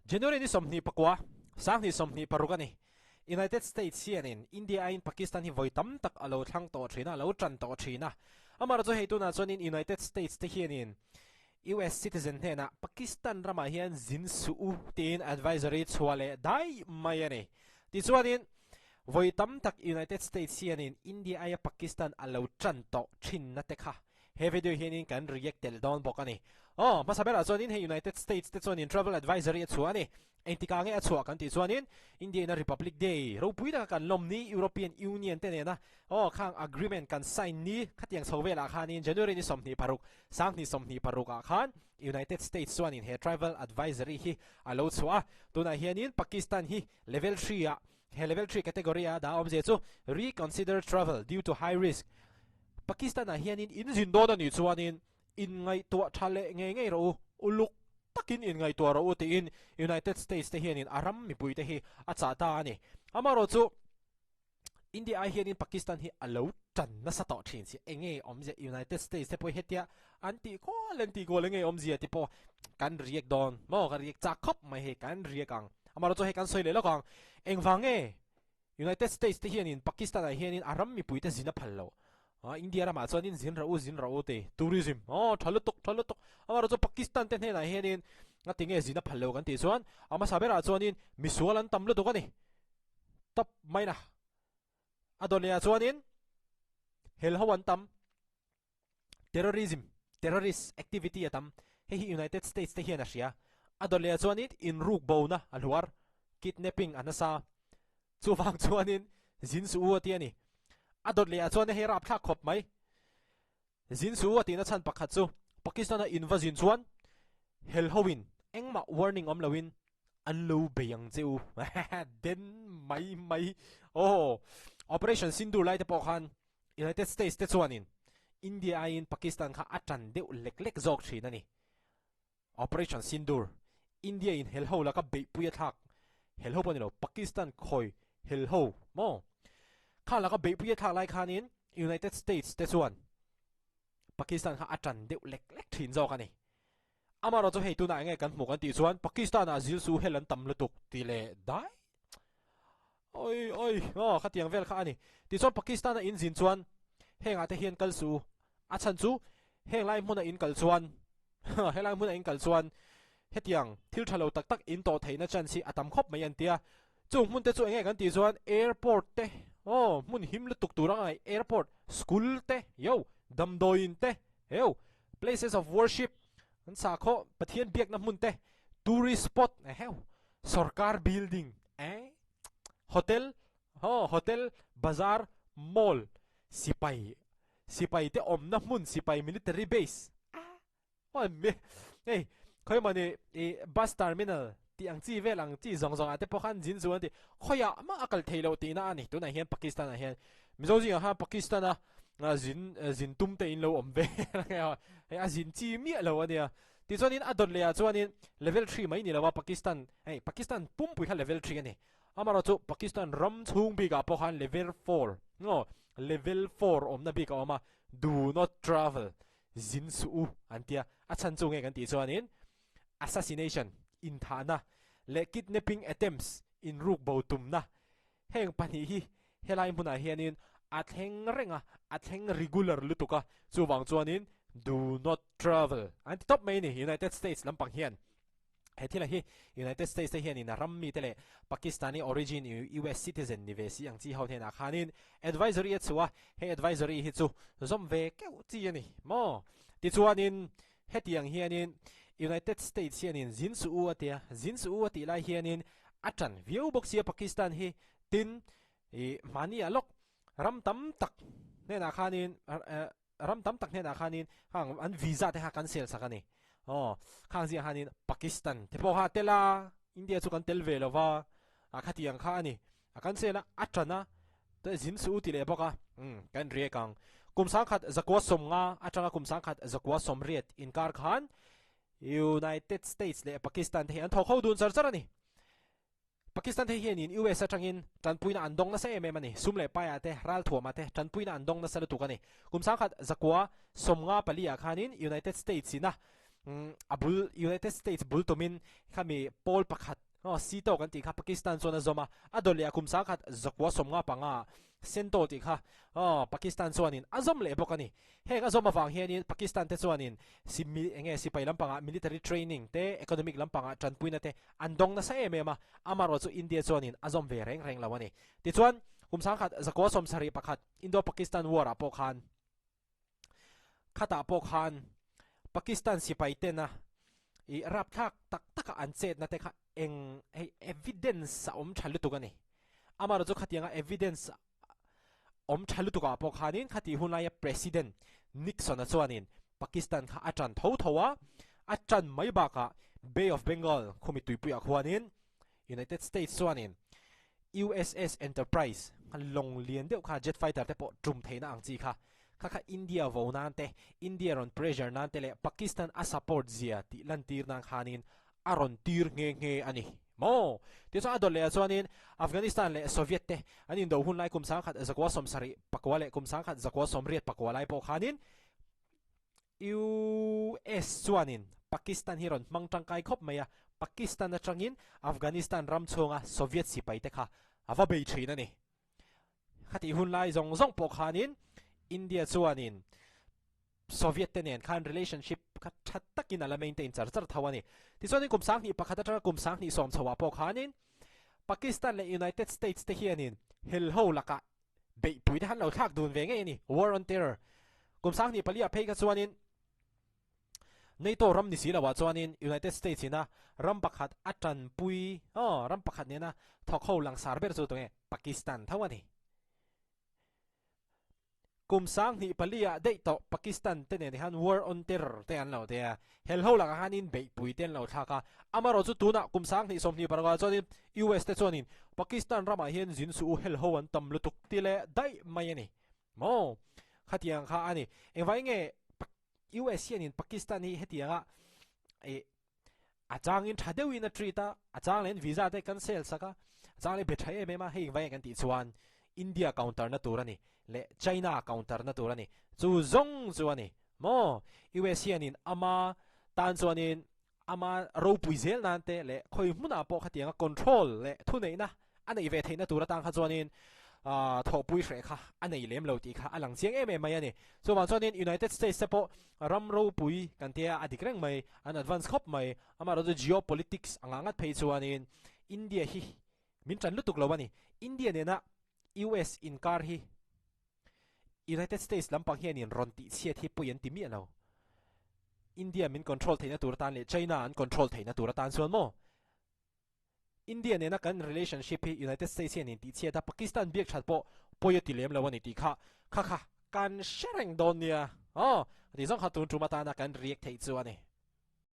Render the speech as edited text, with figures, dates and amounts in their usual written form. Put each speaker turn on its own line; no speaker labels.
January ni 29, 2026 a ni. United States hianin India aiin Pakistan hi vawi tam tak a lo thlang tawh thin a, a lo tan tawh thin a. Amaherawhchu hei tunah chuanin United States te hianin US citizen hnenah Pakistan ramah hian zin suh u tiin advisory chhuah leh daih mai a ni. Tichuanin vawi tam tak United States hianin India aia Pakistan a lo tan tawh thinna te kha He video hianin kan react tel dawn bawk a ni. Aw, hmasa berah chuanin hei United States te chuanin travel advisory a chhuah a ni. Engtikah nge a chhuah kan tih chuanin India ina Republic Day ropui taka kan lawm ni European Union te nena aw khang agreement kan sign ni khatiang chho velah khanin January ni 26, 2026 ah khan United States chuanin he travel advisory hi a lo chhuah a. Tunah hianin Pakistan hi level three ah he level three category a dah awmzia chu reconsider travel due to high risk Pakistan ah hianin in zin dawn a nih chuanin inngaihtuah tha leh ngei ngei rawh u, uluk takin inngaihtuah rawh u tiin United States te hianin a ram mipui te hi a chah ta a ni. Amaherawhchu India ai hianin Pakistan hi a lo tan nasa tawh thin si, enge awmzia United States te pawh hi hetia an tih kual an tih kual enge awmzia te pawh kan riak dawn maw, kan riak chak khawp mai hei kan riak ang. Amaherawhchu hei kan sawi leh lawk ang, engvang nge United States te hianin Pakistan ah hianin a ram mipui te zin a phal lo. Ah, India ramah chuanin zin rawh u, zin rawh u ti. Tourism, aw tha lutuk, tha lutuk. Amaherawhchu Pakistan te hnenah hianin a ti nge zin a phal lo kan tih chuan a hmasa berah chuanin misual an tam lutuk a ni. Top mai na. A dawleh ah chuanin hel ho an tam. Terrorism, terrorist activity a tam. Hei hi United States te hian a hria. A dawt leh ah chuanin inruk bona a hluar, kidnapping a nasa. Chuvang chuanin zin suh u a ti a ni. A dawt leh ah chuan hei rapthlak khawp mai. Zin suh u a tihna chhan pakhat chu Pakistan a inva zin chuan hel hoin engmah warning awm loin an lo bei ang che u. Den mai mai. Aw, Operation Sindoor lai te pawh khan United States te chuanin India aiin Pakistan kha a tan deuh lek lek zawk thin a ni. Operation Sindoor, India in hel ho laka beihpui a thlak, hel ho pawh ni lo, Pakistan khawi hel ho maw? Kha laka beihpui a thlak lai khanin United States te chuan Pakistan kha a tan deuh lek lek thin zawk a ni. Amaherawhchu hei tunah enge kan hmuh kan tih chuan Pakistan ah zil su hel an tam lutuk tih leh dai Oi oi aw khatiang vel kha a ni. Tichuan Pakistan a in zin chuan heng ah te hian kal suh u. A chhan chu heng lai hmun a in kal chuan helai hmun a in kal chuan hetiang thil tha lo tak tak in tawh theihna chance hi a tam khawp mai an tia. Chung hmun te chu enge kan tih chuan airport te aw hmun him lutuk tur a ngaih airport, school te yo damdawiin te heu places of worship an sakhaw Pathian biakna hmun te tourist spot eheu Sorkar building eh hotel haw hotel bazar mall sipai sipai te awmna hmun sipai military base ah me hei khawi mawni ih bus terminal tih ang chi vel ang chi zawng zawng ah te pawh khan zin chu an ti khawiah mah a kal thei loh tihna a ni tunah hian Pakistan ah hian Mizo zingah khan Pakistan a zin zin tum te in lo awm ve hei a zin chi miah lo a nia. Tichuanin a dawt lehah chuanin level three mai ni lo a Pakistan hei Pakistan pumpui kha level three a ni. Amaherawhchu Pakistan ram chhung bikah pawh khan level four ngaw level four awmna bik a awm a do not travel zin suh u an tia. A chhan chu nge kan tih chuanin assassination inthahna leh kidnapping attempts inruk bo tumna heng pahnih hi helai hmunah hianin a thleng reng a, a thleng regular lutuk a, chuvang chuanin do not travel an ti tawp mai a ni United States lampang hian. He thila hi United States te hianin a ram mite leh Pakistani origin US citizen ni ve si ang chi ho hnenah khanin advisory a chhuah a, he advisory hi chu zawm ve keuh chi a ni maw? Tichuanin hetiang hianin United States hianin zin suh u a tia, zin suh u a tih lai hianin a tan viau bawk sia Pakistan hi tin ih mahni ah lawk ram tam tak hnenah khanin ram tam tak hnenah khanin khang an visa te kha kan sel sak a ni aw khang zingah khanin Pakistan te pawh kha a tel a India chu kan tel ve lo va a khatiang kha a ni a kan sel a a tan a te zin suh u ti leh bawk a um kan riak ang kum sangkhat zakua sawmnga atanga kum sangkhat zakua sawmriat inkar khan United States leh Pakistan te hi an thawk ho dun char char a ni. Pakistan te hianin US atangin tanpuina an dawng nasa em em a ni. Sum leh paiah te, ralthuamah te tanpuina an dawng nasa lutuk a ni. Kum sangkhat zakua 54 ah khanin United States ina A bul United States bul tumin khami pawl pakhat SEATO kan tih kha Pakistan chuan a zawm a, a dawlh leh a kum 1000 95 CENTO tih kha Pakistan chuanin a zawm leh bawk a ni. Heng a zawm avang hianin Pakistan te chuanin si enge sipai lampangah military training te economic lampangah tanpuina te an dawng nasa em em a, amaherawhchu chu India chuanin a zawm ve reng reng lo a ni. Tichuan kum 1971 Indo-Pakistan War ah pawh khan Khatah pawh khan Pakistan sipai tena i rapthlak tak taka an chetna te kha eng hei evidence a awm tha lutuk a ni. Amaherawhchu khatianga evidence awm tha lutukah pawh khanin khatih hun laia President Nixon-a chuanin Pakistan kha a tan tho tho a, a tan mai bakah Bay of Bengal khumi tuipuiah khuanin United States chuanin USS Enterprise lawng lian deuh kha jet fighter te pawh tum theihna ang chi kha kha kha India vo nan te, India rawn pressure nan te leh Pakistan a support zia tih lantir nan khanin a rawn tir nghe nghe a ni maw? Tichuan a dawt leh ah chuanin Afghanistan leh Soviet te an indo hun lai kum 1974 leh kum 1984 lai pawh khanin US chuanin Pakistan hi rawn hmang tangkai khawp mai a, Pakistan atangin Afghanistan ram chhunga Soviet sipai te kha a va bei thin a ni. Khatih hun lai zawng zawng pawh khanin India chuanin Soviet te nen khan relationship kha tha takin a la maintain char char tho a ni. Tichuanin kum 2001 atanga kum 2010 chhoah pawh khanin Pakistan leh United States te hianin helho lakah Beihpui te han lo thlak dun ve ngei a ni, War on Terror. Kum 2004 ah phei kha chuanin NATO ram ni si loah chuanin United States ina ram pakhat a tanpui, aw, ram pakhat nena thawk ho langsar ber chu tunge Pakistan tho a ni. Kum 2004 ah daih tawh Pakistan te nen hian War on Terror te an lo ti a, helho lakah khanin beihpui te an lo thlak a, amaherawhchu tunah kum 2026 ah chuanin US te chuanin Pakistan ramah hian zin suh u helho an tam lutuk ti leh daih mai a ni maw? Khatiang kha a ni. Engvai nge US hianin Pakistan hi hetianga ih a changin tha deuhin a treat a, a chang leh visa te kan sel sak a, a chang leh be tha em em a, hei engvai nge kan tih chuan India counter na tur a ni leh China counter na tur a ni. Chu zawng chu a ni maw? US hianin ama tan chuanin Ama ropui zel nan te leh khawi hmunah pawh khatianga control leh thuneihna a neih ve theihna tur atang kha chuanin thawhpui hreh kha a nei lem lo tih kha a lang chiang em em mai a ni. Chuvang chuanin United States te pawh ram ropui kan tia a dik reng mai, an advance khawp mai. Amaherawhchu geopolitics anga ngat phei chuanin India hi min tan lutuk lo a ni. India nena US inkar hi United States lampang hianin rawn tihchhiat hi pawi an ti miah lo. India min control theihna tur atan leh China an control theihna tur atan chuan maw? India nena kan relationship hi United States hianin tihchhiat a, Pakistan biak that pawh pawi a ti lem lo a ni tih kha kha kha kan hre reng dawn nia. Aw, ti zawng kha tun tum atana kan react theih chu a ni.